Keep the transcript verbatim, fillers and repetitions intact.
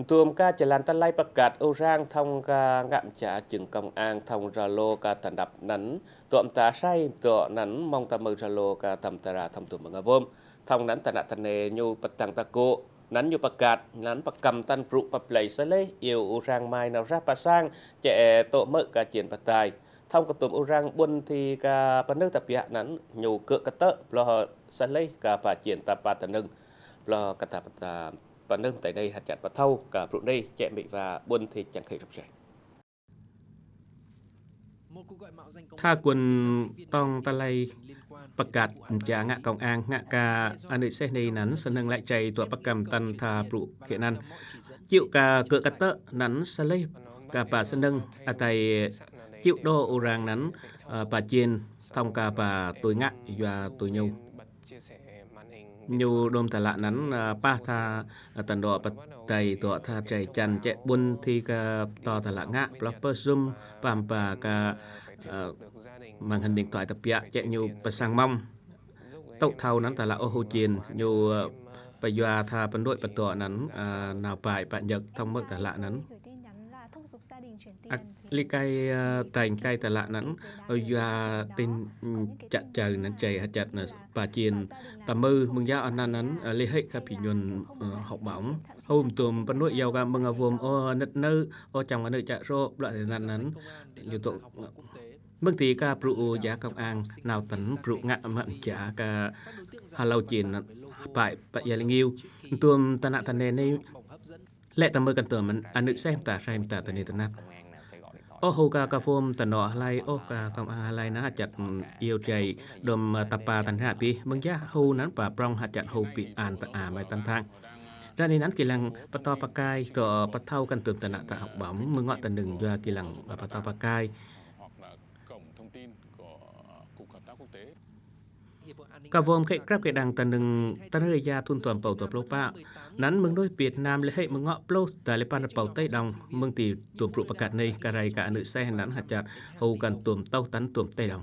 Dum ka jơlan tơlơi pơgăt u rang thong ka ngă mja jing công an thong Zalo ka tơnap anăn, dŏ mta sai dŏ anăn mơ̆ng ta mơ Zalo ka tăm tara thăm dum mơngơwôm. Thong anăn tơnă tơnê ñu pơdăng ta gŭ, anăn ñu pơgăt, anăn pơkăm tăn brŭ pơblei sơlih, iêu u rang mai nao rah pơ sang, jĕ tŏ mơ̆ ka jên pơdai. Thong kơ dum u rang ƀuôn thi ka pơnưh ta biă anăn, ñu gơ̆ kơtơ̆, bloh sơlih ka ba jên ta pa tơnưng. Bloh kơ ta pơnưh mtei anei hơčăt pơthâo ka brŭ anei, jĕ mĭ wa ƀuôn thi čang khei rŭp jai. Tha kuôn tong tơlơi pơgăt mja ngă công an ngă ka anư̆ seh anei anăn, snơ̆ng lăi jai dŏ pơkăm tăn tha brŭ khĕ anăn. Čiu ka gơ̆ kơtơ̆ anăn sơlih ka ba snơ̆ng adai čiu đô u rang anăn, ơ, ba jên thong ka ba tui ngă yua tui ñu. Ñu dôm tơlă anăn, ơ, pah tha, ơ, tăn dŏ pơdai dŏ tha jai čan jĕ ƀuôn thi ka to tơlă ngă, bloh pơsum pam ba ka, ơ, màn hình điện thoại ta biă jĕ ñu pơsang mơ̆ng. Tŏ thâo anăn tơlă ôh hŭ jên ñu, ơ, pơyua tha pơnuih pơdŏ anăn, ơ, nao bai pă nhơk thong mơ̆ tơlă anăn. Ak, li kai, ơ, tañ kai tơlă anăn, ơ, yua tin, ơ, čă čaư anăn jai hơčăt anăn ba jên ta mơ mơ̆ng yua anăn anăn, ơ, lĕ hĕ ka phi nhuăn, ơ, học bổng. Hôm dum pơnuih yua ka mơngơwôm, ơ, nĕt nơ, ơ, čang mơnư̆ čă rŏ, blă anăn anăn, ñu dŏ, ơ, mơ̆ng ti ka brŭ u ja công an, nao tăn brŭ ngă mă mja ka hlâo jên bai pă ya lĕ ngiu. Dum tơnă tơnê anei, lĕ ta mơ kăn dum anư̆ seh mta sai mta tơnê tơnap. Ơ hŭ ka ka phôm tơnŏ hlai, ơ ka công an hlai anăn hơčăt, ơ, iêu jai dôm, ơ, ta pa tăn ră pih. Mơ̆ng yua hŭ anăn ba prŏng hơčăt hŭ pih an ta a mai tăn thang. Ră anei anăn ki lăng pơtô pơkai dŏ pơthâo kăn dum tơnă ta học bổng, mơ̆ng ngŏ tơnưng yua ki lăng, ơ, pơtô pơkai. Ka wôm khĕ krăp kơ đang tơnưng tơnơi ya thŭn dua êbâo dua pluh pă. Anăn mơ̆ng nuih Việt Nam lĕ hĕ mơ̆ng ngŏ pluh ta lĕ păn rơbâo tê dong mơ̆ng ti dum brŭ pơgăt anei kơ rai ka anư̆ seh anăn hơčăt hŭ kăn dum tŏ tăn dum tê dong.